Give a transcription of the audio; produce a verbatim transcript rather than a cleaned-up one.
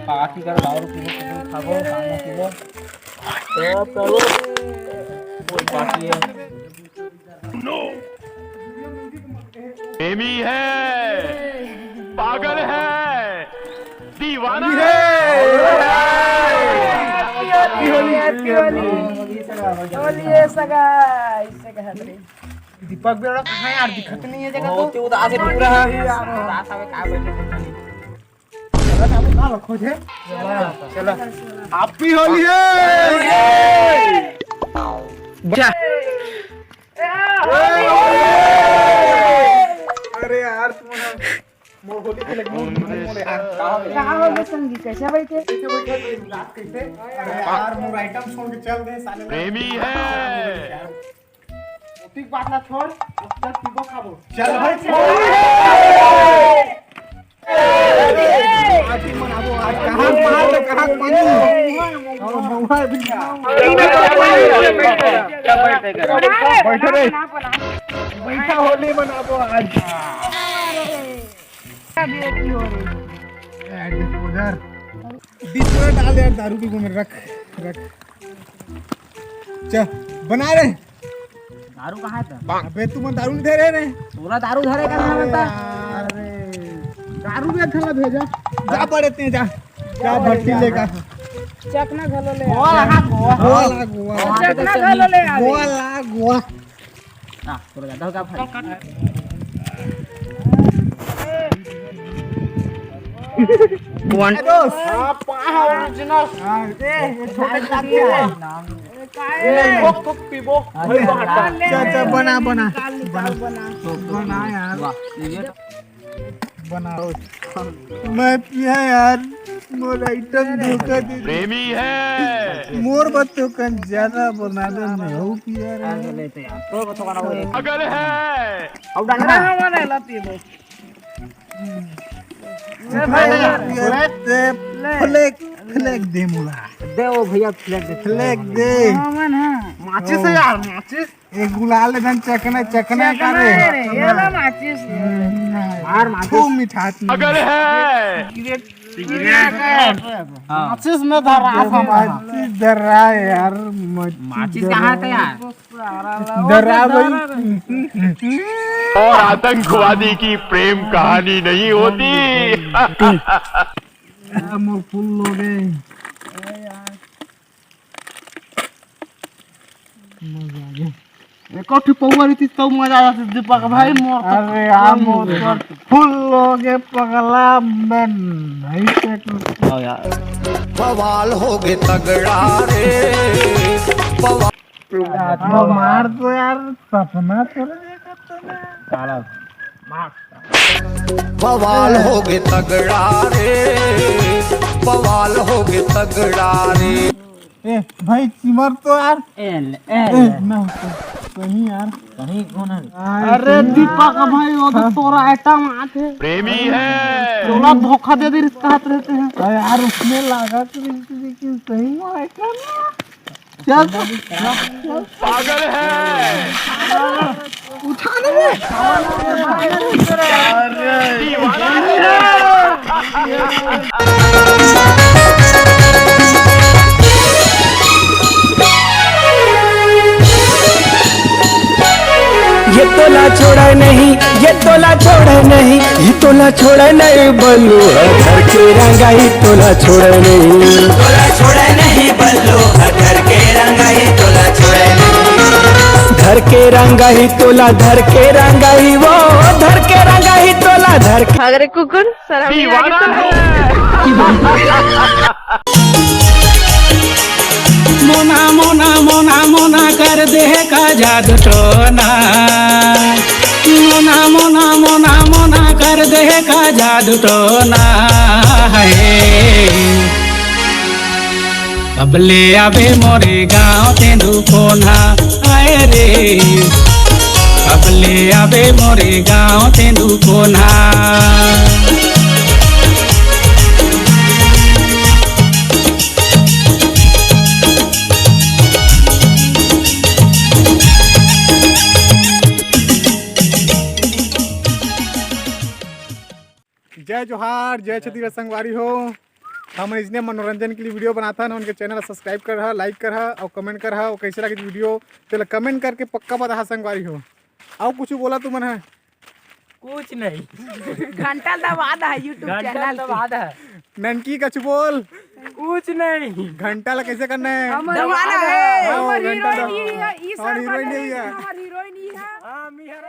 Party कर, दारू पीबो, पीबो, खाबो, खाना पीबो। सब करो। कोई पार्टी है। प्रेमी है, पागल है, दीवाना है। Happy Holi, Happy Holi। Holi है सगा, इससे कहा रे। दीपक बेरा कहाँ यार, दिखत नहीं है जगह तो। होती उदास है पूरा। उदास हवे का बैठे। चला, चला, चला, खोजे। चला। Happy Holi है। जा। अरे यार, तुम मोर होली के लगे मोर यार। कहाँ हो गए संगी? कैसे बैठे? कैसे बैठे? कैसे? अरे यार, मोर item छोड़ के चल दे साले। प्रेमी है। ठीक बात ना छोड़, चल पीबो खाबो। चल भाई, होली है। आज ही मनाबो, आज कहाँ मार, कहाँ पानी। और महुआ भी ना। बैठ रे। बैठा, होली मनाबो आज। Disposal। Disposal डाल यार, दारू पीबो मेरे, रख, रख। चल, बना रे। दारू कहाँ है तेरा? अबे, तू मन दारू नहीं दे रहे रे। तोला दारू धरे का नाम बता। अरे, दारू भी अच्छा भेजा। जा बड़े ते जा। जा भट्टी लेकर। चकना घलो ले आ। गोवा ला, गोवा। गोवा ला, गोवा। चकना घलो ले आ। गोवा ला, गोवा। हाँ, थोड़ा ज्यादा होगा भाई। One। दोस्त। हाँ, पा-, हाँ, original। हाँ, ये, ये छोटे काकी है। ए, कोक, कोक पीबो। हाँ, भाई, हाँ, बाहर। हाँ, ले, अच्छा, अच्छा, ले, बना, ले, बना। निकाल, निकाल, बना। बना। बना यार। वाह, ये बनाओ। मैं पिया यार, मोर item धोखा दे दे। प्रेमी है। मोर बच्चों का ज्यादा बना दे, मैं हूँ पिया रे। आ, ले तो यार, तो बच्चों का ना वो एक। अगर है। अब डालना। हाँ, हाँ, वाला ला पी लो। चुप रह यार, ये दे, ले। Flag, flag दे मोला। दे वो भैया, flag दे। Flag दे। हाँ, मन है। माचिस है यार, माचिस। ए गुलाल एकदम चकना, चकना चकना करे। रे, ये ला माचिस। हम्म, मार माचिस। खूब मिठास में। अगर है। सिगरेट। सिगरेट। हाँ। माचिस में धर रहा था भाई। माचिस धर रहा है यार, माचिस माचिस कहाँ था यायार? धर रहा भाई। और आतंकवादी की प्रेम कहानी नहीं होती। आ, मोर फूल लोगे। मजा आ गया। एको ठो पौवा रहितिस तब मजा आ जातिस दीपक भाई, मोर तो अरे यार, मोर तो फुल हो गए पगला, मैं नहीं सेट। आओ यार। बवाल हो गए तगड़ा रे, बवाल। यार, मार तो यार, सपना तो नहीं देखा तूने। काला। बवाल हो गए तगड़ा रे, बवाल हो गए तगड़ा रे। ए भाई, चिमर तो यार। ए, ए, ए, ना, सही यार। सही कौन है? अरे दीपक भाई, वो तो तोर item आथे। प्रेमी है। तोला धोखा दे दे, रिश्ता हाथ रहते हैं। अरे यार, उसमें लागत रहितिस, लेकिन सही में item। चल तो। पागल है। उठा ले रे। ये तोला छोड़े नहीं, ये तोला छोड़े नहीं, ये तोला छोड़े नहीं बलुआ, घर के रंगाई तोला छोड़े नहीं। तोला छोड़े नहीं बलुआ, घर के रंगाई तोला छोड़े नहीं। घर के रंगाई तोला, घर के रंगाई वो, घर के रंगाई तोला, घर के भाग रे कुकुर, शर्म नहीं आ रही तुमको? मोना, मोना, मोना, मोना कर दे का जादू टोना। मोना, मोना, मोना, मोना कर दे का जादू टोना है। कब ले आबे मोरे गाँव तेंदू कोना, आए रे। कब ले आबे मोरे गाँव तेंदू कोना। जय जोहार, जय छत्तीसगढ़ संगवारी हो। हमन इसने मनोरंजन के लिए वीडियो बनाथन। उनके चैनल सब्सक्राइब करहा, लाइक करहा और कमेंट करहा। और कैसे लगे वीडियो, चलो कमेंट करके पक्का बताहा संगवारी हो। और कुछ बोला तुमन है? कुछ नहीं। घंटा दबा दा है YouTube घंटा चैनल दबा दा है। ननकी कछु बोल। कुछ नहीं। घंटा ला कैसे करना है? दबाना है। हाँ, हमर घंटा हीरोइन दबा। ही है, ई हमर सर हीरोइन बने ही है। हमर हीरोइन ही है। हाँ, मिहर